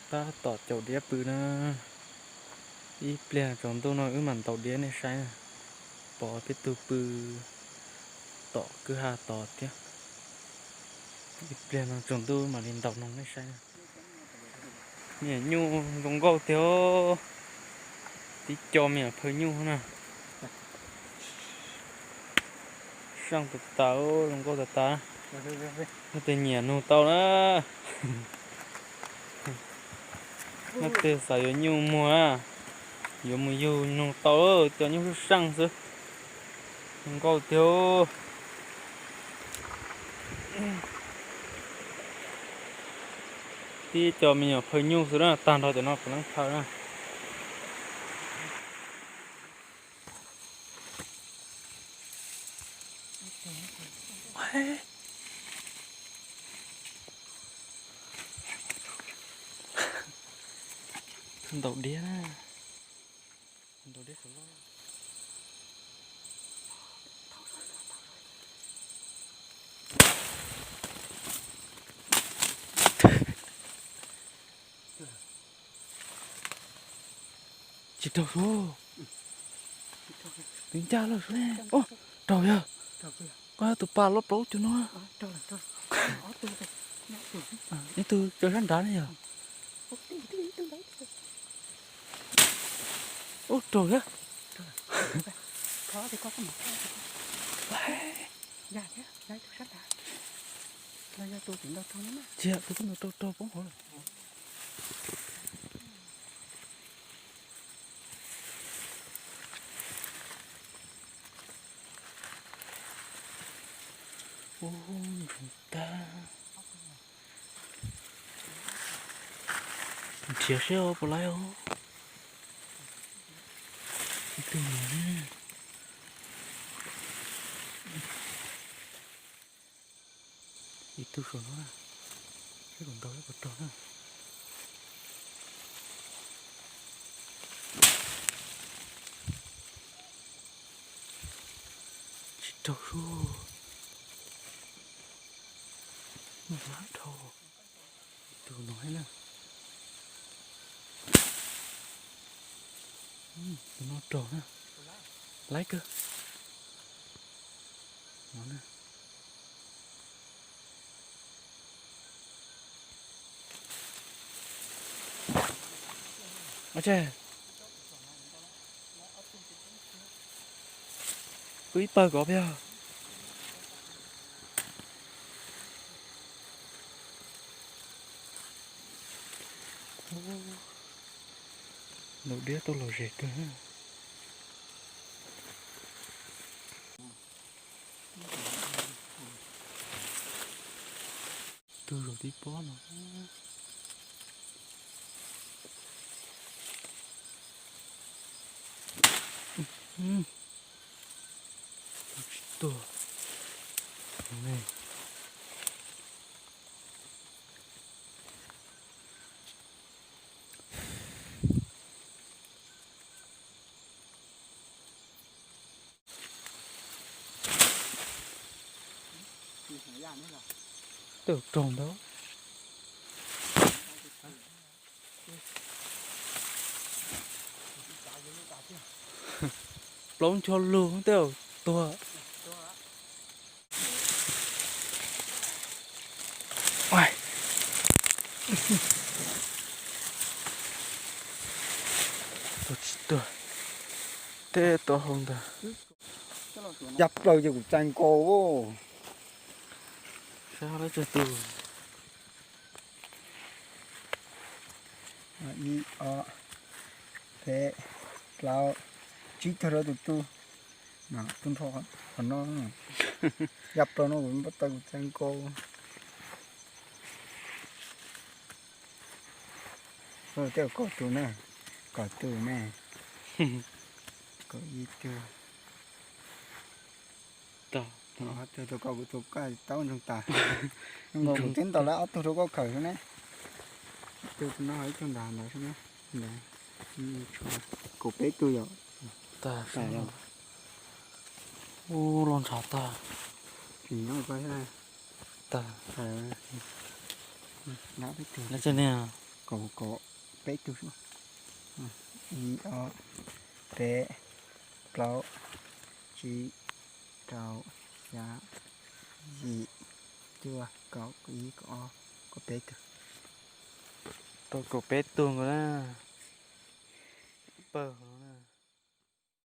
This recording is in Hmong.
Tab tom caum diab pw na. Ib pliag tsaus ntuj no wb mam ntaus diab nej saib na. Pom peb tug pw tom kwj ha tod thiab. Ib pliag no tsaus ntuj mam li ntaus no nej saib na. Me nyuam nyuj zoo nkauj tiag. Tib co me nyuam phawj nyuj na. Seej tas tas, zoo nkauj tas tas. Leej twg nyiam nug tau na. Leej twg xav yuav nyuj muag na, yuav mus yug nug tau, cov nyuj seej xwb. Zoo nkauj tiag. Tib co me nyuam phawj nyuj xwb na, tag nrho cov no puav leej phawj na. Ntaus diab na. Ntaus diab sawv loj. Tsis raug sub. Twb ncaj lawm sub ne. Raug yog. Koj tus pas loj plaub cuag no. Ib tug cov sab nrad ne yog. Ub, raug thiab. Tsis yog tus koj ntaus raug raug poob hauv lawm. Ub, ntsoog tag. Nrhiav seb puas laib os. Ib tug no ne. Ib tug saum no na. Seb puas ntaus seb puas raug na. Tsis raug sub. Muaj hlab dhau. Tus no thiab na. Tus no raug na. Laib kawg. No na. Kuv ib pawg kov peb. Ntaus diab tau lom zem kawg. Tus zaum tib pob no. Tsis tuag. Tej zaum raug ntau. Plaub ncho lug tej zaum tuag. Tuag tsis tuag. Tej tuaj hau ntag. Yaj plaws ces kuv txais nkaus. Saib lawv tsawg tus. Ib, ob, peb, plaub, tsib tug rau tus tub. Tub nrho qhov no. Yaj plaws no kuv npaj tau kuv txais nkaus. Tej kaum tus na, kaum tus ne, kaum ib tug. Ob tug rau koj, kuv tus koj taub ntsoog tas. Zoo nkaus kuv twb ntaus lawv ob tug rau koj khaws xwb ne. Ib tug no, ib tug ntawd ntawd xwb ne. Ntawd, kaum peb tug yom. Tas. Ub, loj ntshav tag. Tsis nyob koj thiab. Tas. Lawv tsev niag. Kaum, kaum peb tug. Ib, ob, peb, plaub, tsib, rau, xya, yim, cuaj, kaum, kaum ib, kaum ob, kaum peb tug. Tau kaum peb tug nkaus na. Pawg.